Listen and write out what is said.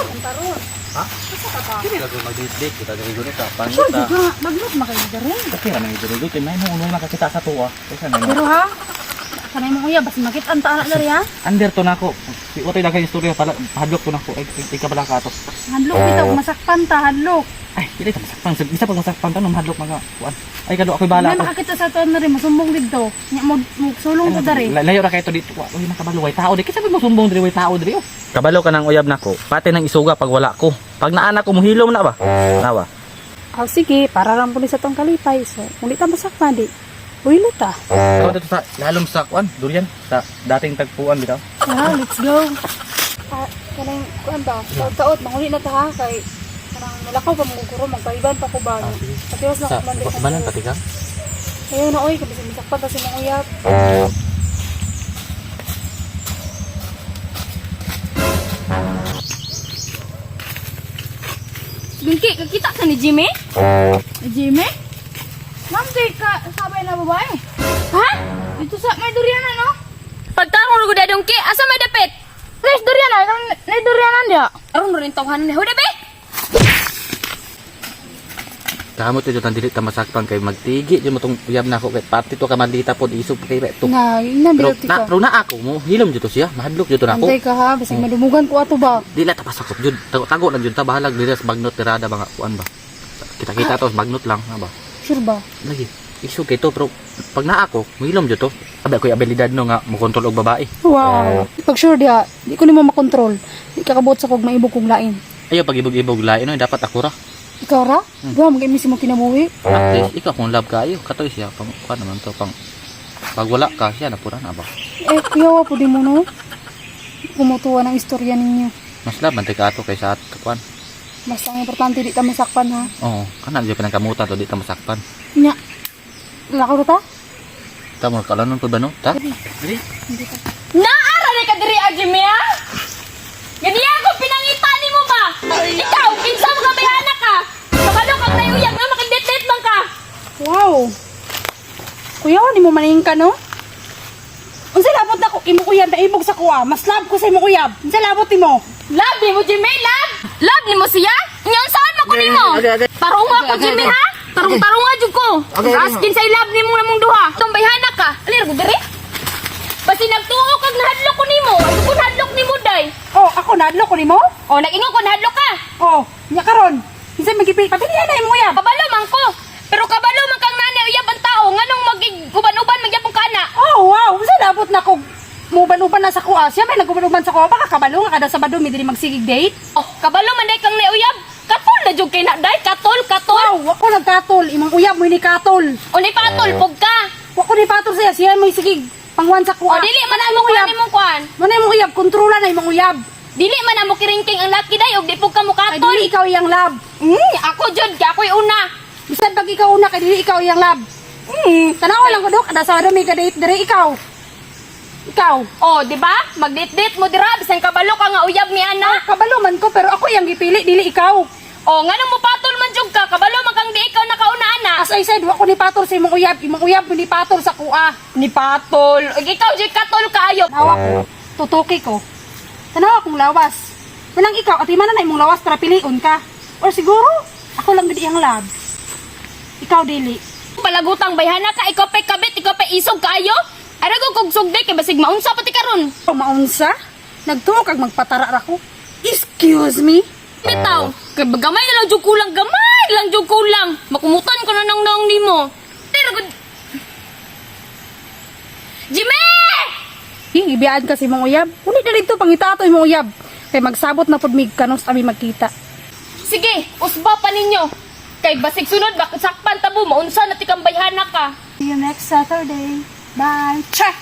Ang taron. Ha? Asa ka ba? Dili lang ko mag-date kita diri gud ka. Sure, Panguta. jud nga. Maglot makayo diri. Okay ra man diri gud kay may mo unoy makakita sa tuwa. Kaysa na. Pero ha, kanay mo kuya, basta makit ang taana diri ha. Under to nako. Si Otoy daghan istorya pala hadlok to nako. Ay ay ka pala ka ato. Hadlok bitaw masakpan ta, hadlok. Ay, dili ta masakpan. Bisa pag masakpan ta no mahadlok mga kuan. Ay kado ako'y bala May ato. makakita sa taon na rin, masumbong dito. Nya mo, mo sulong ko diri. Layo ra kay to dito. Uy, makabalo way tao di. Kinsa mo sumbong diri way tao diri oh. Kabalo ka ng uyab nako. Pati nang isuga pag wala ko. Pag naana ko muhilom na ba? Nawa. Oh, sige, para lang po ni sa tong kalipay. So, kung di ta masakpan di, uylo ta. Ikaw dito sa lalom sa kuan, durian sa dating tagpuan bitaw. Ah, let's go. Ah, kanang kuan ba? Taot, manguli na ta ha kay kanang nalakaw pa mong guro, magpaiban pa ko ba. Patiwas na Sa ko man di balan pati ka. Ayaw na oy, kasi masakpan ta si mong uyab. Dungki, kakita ka ni Jimmy? Ni Jimmy? Ma'am, di ka sabay na babae. Ha? Dito sa may durian ano? Pagtarong rugo da dungki, asa may dapit? Fresh durian na, may durian dia. Aron rin tawhanan ni Huda be. Kamot jud tan dili ta masakpan kay magtigi jud mo tong uyab nako kay pati to ka malita pod isog kay to. Na, ina Pero bilot na ka. pero na ako mo hilom jud to siya, mahadlok jud to nako. Antay ka ha, bisag madumugan ko ato ba. Di la ta pasakop jud. Tago, tago lang jud ta bahalag diri sa bagnot tirada mga kuan ba. Kita-kita to bagnot lang na ba. Sure ba? Lagi isog kay to pero pag naa ako, muhilom jud to. Abi ako'y abilidad no nga mo kontrol og babae. Wow. Pag sure diha, di ko nimo makontrol. Di ka kabot sa kog maibog kong lain. Ayo pag ibog-ibog lain no dapat ako ra. Ikaw ra? Duha mag mo kinabuhi. At least ikaw kung love kayo, katoy siya pang kuan naman to pang pag wala ka siya na pura na ba. Eh, kuya wa pud mo no. Kumutuwa ng istorya ninyo. Mas love man tay ka ato kaysa at kuan. Basta ang importante di ta masakpan ha. Oo, kana jud pinangkamutan to di ta masakpan. Nya. Lakaw ra ta? Ta mo kalanon pud ba no? Ta? Dili. Naara ni ka diri a Jimmy ha? Ganiya ko pinangita nimo ba? Ikaw, kinsa mo ka may anak ka? Kabalo kag nayuyag nga makig-date man ka. Wow. Kuya, ni mo maning ka no? Unsa labot na ko imo kuya naibog sa kuha. Mas love ko sa imo kuyab. Unsa labot nimo? Love nimo Jimmy, love. Love nimo siya? Nya saan man ko nimo? Tarunga ko Jimmy ha? Tarung-tarunga jud ko. Askin sa love nimo namong duha. Tong bayhana ka. Alir ko diri. Basi nagtuo kag nahadlok ko nimo. Ay ko nahadlok nimo day. Oh, ako nadlo ko nimo? O nag-ingon ko nahadlok ka. Oh, nya karon. Kinsa magipil pabilihan na imo kuyab. Kabalo man ko. Pero kabalo man kang nanay uyab ang tao nganong magig uban-uban magyapon ka na. Oh, wow. Unsa labot na ko muban-uban na sa kuha. Siya may naguban-uban sa kuha. Baka kabalo nga kada Sabado mi diri magsigig date. Oh, kabalo man day kang uyab. Katol na jud kay na day, katol, katol. Wow, ako nagkatol. Imong uyab mo ni katol. O ni patol pug ka. Wa ko ni patol siya. Siya may sigig pangwan sa O kuha. dili man amo kuan imong kuan. Muna imong uyab, kontrola na imong uyab. Dili man amo kiringking ang laki day og di pug ka Ay, mokatol. dili ikaw iyang love. Ako jud kay ako'y una. Bisan pag ikaw una, kay dili ikaw iyang love. Tanawa lang ko dok, kada Sabado may ka-date dire ikaw. Ikaw. O, di ba? Magdate-date mo dira bisan kabalo ka nga uyab ni ana. Ah, kabalo man ko pero ako iyang gipili, dili ikaw. O, nganong mopatol man jud ka, kabalo man kang di ikaw nakauna ana. As I said, wa ko ni patol sa imong uyab, imong uyab mo ni patol sa kuha. Ni patol. Og ikaw jud katol kaayo. Tanawa ko, tutuki ko. Tanawa kong lawas. Walang ikaw, at na na imong lawas para piliun ka. Or siguro, ako lang gid iyang love. Ikaw dili. Palagutang bayhana ka, ikaw pa'y kabit, ikaw pa'y isog kaayo. Ara ko kog sugdi kay basig maunsa pati karon. O maunsa, nagtuo kag magpatara ra ko. Excuse me? Bitaw, kay gamay na lang jud kulang, gamay lang jud kulang. Makumutan ko na nang naong nimo. Pero gud Jimmy! Hi, ibiyaan kasi imong uyab. Uli na dito pangitato imong uyab. Kay magsabot na pud mig kanos ami magkita. Sige, usba pa ninyo. Kay basig sunod bak sakpan tabo maunsa na tikang bayhana ka. See you next Saturday. Bye. Check!